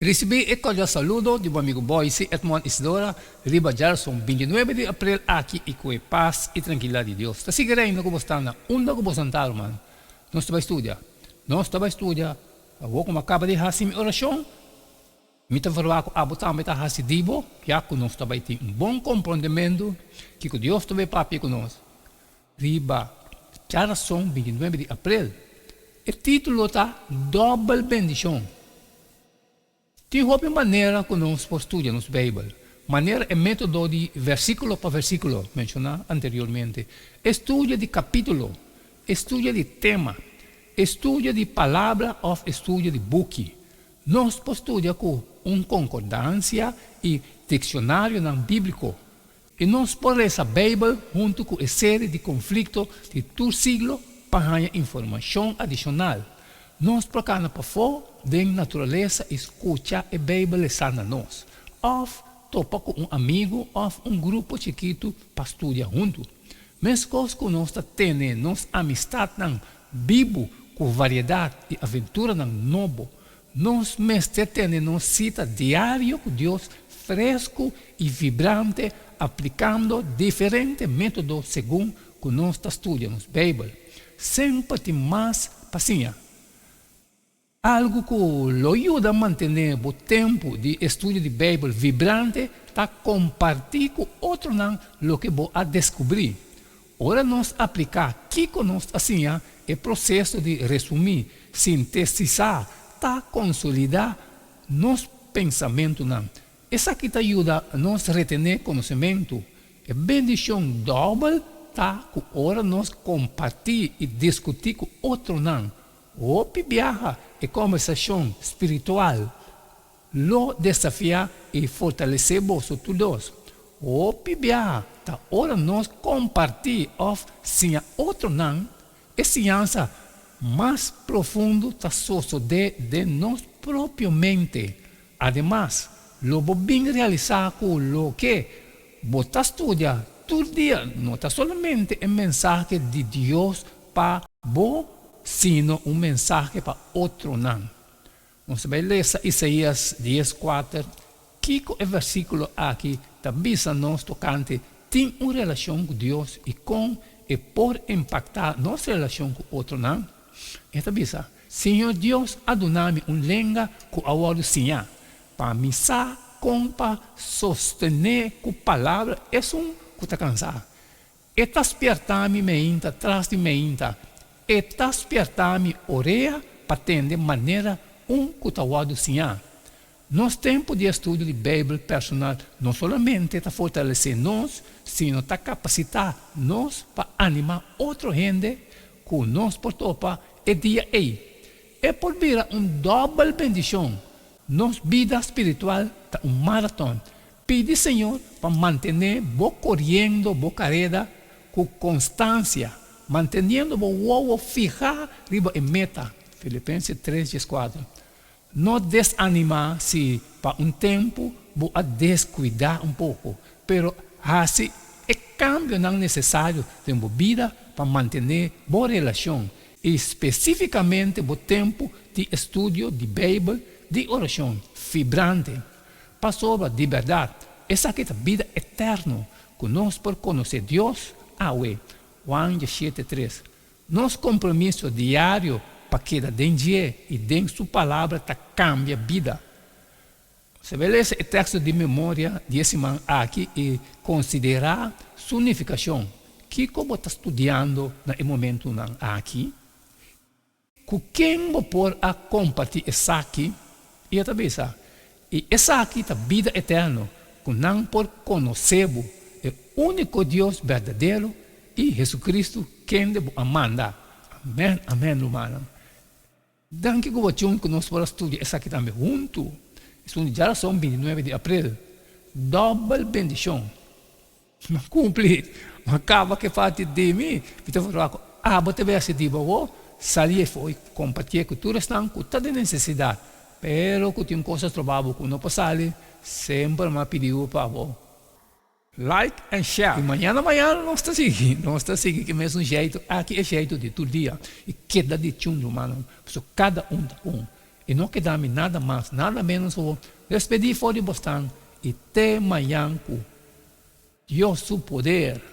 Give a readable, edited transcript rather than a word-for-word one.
Risibí e kordial saludo di bo amigu Boyce Edmond Isidora riba djarason 29 di aprel aki i ku e pas i trankilidat di Dios ta sigui reina ku bo sta na unda ku bo santá ruman. Nos ta bai studia. Nos ta bai studia. Awor ku mi a kaba di hasi mi orashon, mi ta verwagt ku abo tambe ta hasi di bo, ya ku nos ta bai tin un bon komprondementu kiko Dios ta bai papia ku nos riba djarason 29 di aprel. E título ta Dòbel Bendishon. Tin hopi manera ku nos por studia nos Beibel, manera e método di versíkulo pa versíkulo menshoná anteriormente, e studio di kapítulo, e studio di tema, e studio di palabra òf e studio di buki. Nos por studia ku un konkordansia i dikshonarionan bíbliko. I nos por lesa Beibel huntu ku e seri di Konflikto di Tur Siglo pa haña informashon adishonal. Nos por kana pafó den naturalesa i skucha e Beibel lesá na nos, òf topa ku un amigu òf un grupo chikitu pa studia huntu. Meskos ku nos ta tene nos amistatnan bibu ku variedat i aventuranan nobo, Nos mester tene nos sita diario ku Dios fresku i vibrante aplikando diferente método segun ku nos ta studia nos Beibel. Semper tin mas pa siña. Algu ku lo yuda mantené bo tempu di estudio di Beibel vibrante ta kompartí ku otronan loke bo a deskubrí. Ora nos apliká kiko nos a siña, e proseso di resumí, sintesisá, ta konsolidá nos pensamentunan. Esaki ta yuda nos retené konosementu. E bendishon dòbel ta ku ora nos kompartí i diskutí ku otronan, hopi biaha e kòmbersashon spiritual Lo desafiá i fortalesé boso tur dos. Hopi biaha ta ora nos kompartí òf siña otronan, e siñansa mas profundo ta sosodé den nos propio mente. Ademas, lo bo bin realisá ku loke bo ta studia tur dia no ta solamente e mensahe di Dios pa bo, sino un mensahe pa otronan. Nos ta bai lesa Isaías 10:4. Kiko e versíkulo aki ta bisa nos tokante tin un relashon ku Dios i kon e por impaktá nos relashon ku otronan? E ta bisa, Señor Dios a duna mi un lenga ku a wòrdu siñá, pa mi sa kon pa sostené ku palabra esun ku ta kansá. E ta spièrtá mi meinta tras di meinta, e ta spièrtá mi orea pa tende manera un ku ta wòrdu siñá. Nos tempu di estudio di Beibel personal no solamente ta fortalesé nos, sino ta kapasitá nos pa animá otro hende ku nos por topa e dia ei. E por bira un dòbel bendishon. Nos bida spiritual ta un maraton. Pidi Señor pa mantené bo koriendo bo kareda ku konstansia, manteniendo bo wowo fihá riba e meta, Filipense 3, 14. No desanimá si pa un tempu bo a deskuidá un poko, pero hasi e kambionan nesesario den bo bida pa mantené bo relashon i spesífikamente bo tempu di estudio di Beibel di orashon vibrante. Pasobra di bèrdat, esaki ta bida eterno, ku nos por konosé Dios awe. Juan 17, 3. Nos kompromiso diario pa keda den dje i den su Palabra ta kambia bida. Bo bai lesa e teksto di memoria di e siman aki i konsiderá su nifikashon. Kiko bo ta studiando na e momentunan aki? Ku ken bo por a kompartí esaki? I e ta bisa, I esaki ta bida eterno, ku nan por konosé bo, e úniko Dios berdadero, i Hesukristu, kende bo a manda. Amèn, amèn, rumannan. Danki ku bo tjun ku nos por a studia esaki tambe huntu. Esun di djarason 29 di aprel. Dòbel bendishon. Mi a kumpli, mi a kaba ku e parti di mi. Mi ta verwagt ku abo ta besi di bo awor, sali efo i kompartié ku tur esnan ku ta den nesesidat. Pero ku tin kos a troba bo ku no por sali, semper mi a pidi bo pa bo like and share. I mañana mañana nos ta sigui, nos ta sigui ku e mesun jeitu aki, e jeitu di tur dia. I keda di chun, rumannan, pasobra kada un ta un. I no keda mi nada mas, nada ménos ku despedí for di bosnan i te mañan ku Dios su poder.